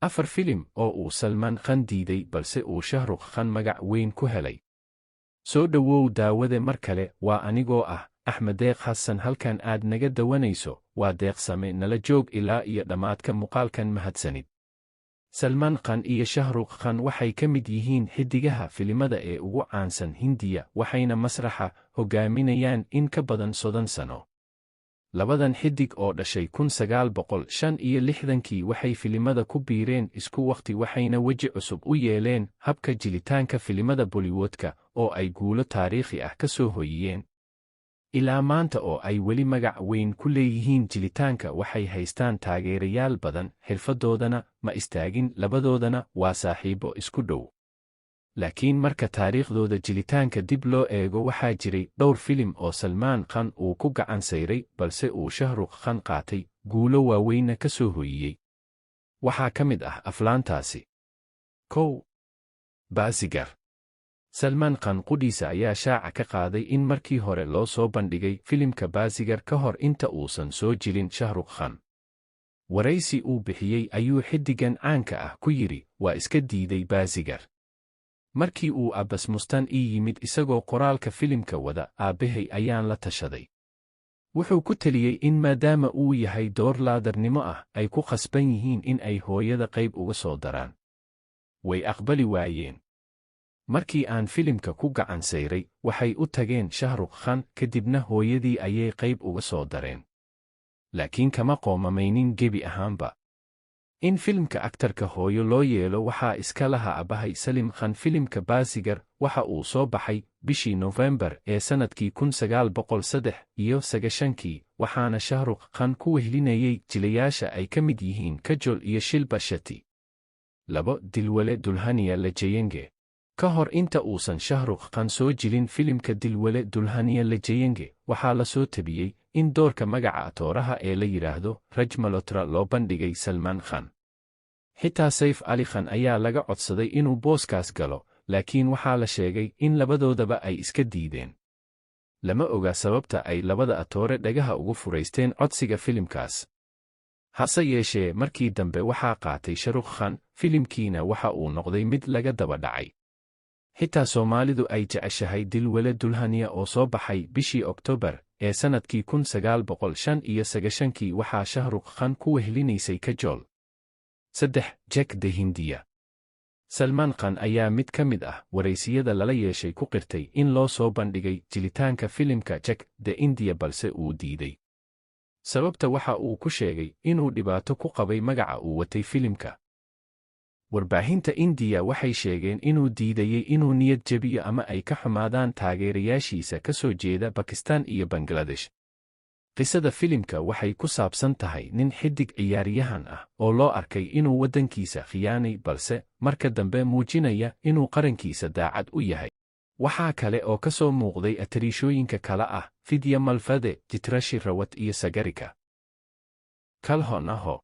Afar filim oo uu Salmaan Khan diiday balse uu Shahrukh Khan magac weyn ku helay. Soo dhowow daawade mar kale, waa anigoo ah Axmed Deeq Xasan. Halkan aad naga dawanayso waa Deeqsame. Nala joog ilaa iyo dhammaadka muuqaalkan, mahadsanid. Salmaan Khan iyo Shahrukh Khan waxay ka mid yihiin xiddigaha filimada ee ugu caansan Hindiya, waxayna masraxa hogaaminayaan in ka badan 30 sano. Labadan xiddig oo dhashay 1965-kii waxay filimada ku biireen isku wakhti, waxayna weji cusub u yeeleen habka jilitaanka filimada Bollywoodka oo ay guulo taariikhi ah ka soo hoyiyeen. Ilaa maanta oo ay weli magac weyn ku leeyihiin jilitaanka, waxay haystaan taageerayaal badan, xirfadoodana ma istaagin, labadoodana waa saaxiibo isku dhow. Laakiin marka taariikhdooda jilitaanka dib loo eego, waxaa jiray dhowr filim oo Salmaan Khan uu ku gacan sayray balse uu Shahrukh Khan qaatay, guulo waaweynna ka soo hoyiyey. Waxaa ka mid ah aflaantaasi: 1. Baazigar. Salmaan Khan qudhiisa ayaa shaaca ka qaaday in markii hore loo soo bandhigay filimka Baazigar ka hor inta uusan soo jilin Shahrukh Khan. Waraysi uu bixiyey ayuu xiddigan caanka ah ku yidhi: "Waa iska diiday Baazigar. Markii uu Abbas Mustan ii yimid isagoo qoraalka filimka wada, aabbahay ayaan la tashaday. Wuxuu ku teliyey in maadaama uu yahay door laadarnimo ah, ay ku khasban yihiin in ay hooyada qayb uga soo daraan. Way aqbali waayeen. Markii aan filimka ku gacan sayray, waxay u tageen Shahrukh Khan, kadibna hooyadii ayay qayb uga soo dareen. Laakiin kama qoomamaynin gebi ahaanba. In filimka aktarka hooyo loo yeelo waxaa iska laha aabbahay Salim Khan." Filimka Baazigar waxa uu soo baxay bishii Nofembar ee sannadkii 1993-kii, waxaana Shahrukh Khan ku wehlinayay jilayaasha ay ka mid yihiin Kajol iyo Shilpa Shetty. 2. Dilwale Dulhania Le Jayenge. Ka hor inta uusan Shahrukh Khan soo jilin filimka Dilwale Dulhania Le Jayenge, waxaa la soo tabiyey in doorka magaca atooraha ee la yidhaahdo Raj Malhotra loo bandhigay Salmaan Khan. Xitaa Saif Ali Khan ayaa laga codsaday inuu booskaas galo, laakiin waxaa la sheegay in labadoodaba ay iska diideen. Lama oga sababta ay labada atoore dhagaha ugu furaysteen codsiga filimkaas. Hase yeeshee, markii dambe waxaa qaatay Shahrukh Khan, filimkiina waxa uu noqday mid laga daba dhacay. Xitaa Soomaalidu ay jeceshahay. Dilwale Dulhania oo soo baxay bishii Oktoobar ee sannadkii 1995-kii waxaa Shahrukh Khan ku wehlinaysay Kajol. 3. Chak De India. Salmaan Khan ayaa mid ka mid ah waraysiyada lala yeeshay ku qirtay in loo soo bandhigay jilitaanka filimka Chak De India balse uu diiday. Sababta waxa uu ku sheegay inuu dhibaato ku qabay magaca uu watay filimka. Warbaahinta Indiya waxay sheegeen inuu diidayey inuu niyad jebiyo ama ay ka xumaadaan taageerayaashiisa ka soo jeeda Bakistan iyo Bangladesh. Qisada filimka waxay ku saabsan tahay nin xiddig ciyaaryahan ah oo loo arkay inuu waddankiisa khiyaanay, balse marka dambe muujinaya inuu qarankiisa daacad u yahay. Waxaa kale oo ka soo muuqday atariishooyinka kale ah Vidya Malvade, Chitranshi Rawat iyo Sagarika. Kal Ho Naa Ho.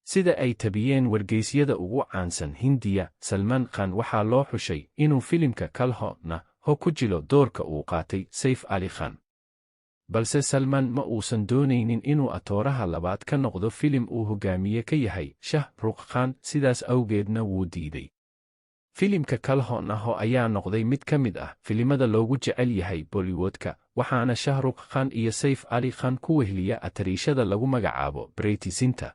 Sida ay tabiyeen wargeysyada ugu caansan Hindiya, Salmaan Khan waxaa loo xushay inuu filimka Kal Ho Naa Ho ku jilo doorka uu qaatay Saif Ali Khan. Balse Salmaan ma uusan doonaynin inuu atooraha labaad ka noqdo filim uu hogaamiye ka yahay Shah Rukh Khan, sidaas awgeedna wuu diiday. Filimka Kal Ho Naa Ho ayaa noqday mid ka mid ah filimada loogu jecel yahay Bollywoodka, waxaana Shahrukh Khan iyo Saif Ali Khan ku wehliya atariishada lagu magacaabo Preity Zinta.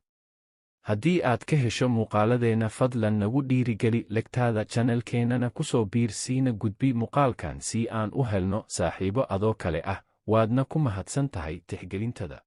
Haddii aad ka hesho muuqaaladeenna, fadlan nagu dhiirigeli like-taada, channel-keennana ku soo biir, siina gudbi muuqaalkan si aan u helno saaxiibo adoo kale ah. Waadna ku mahadsan tahay tixgelintada.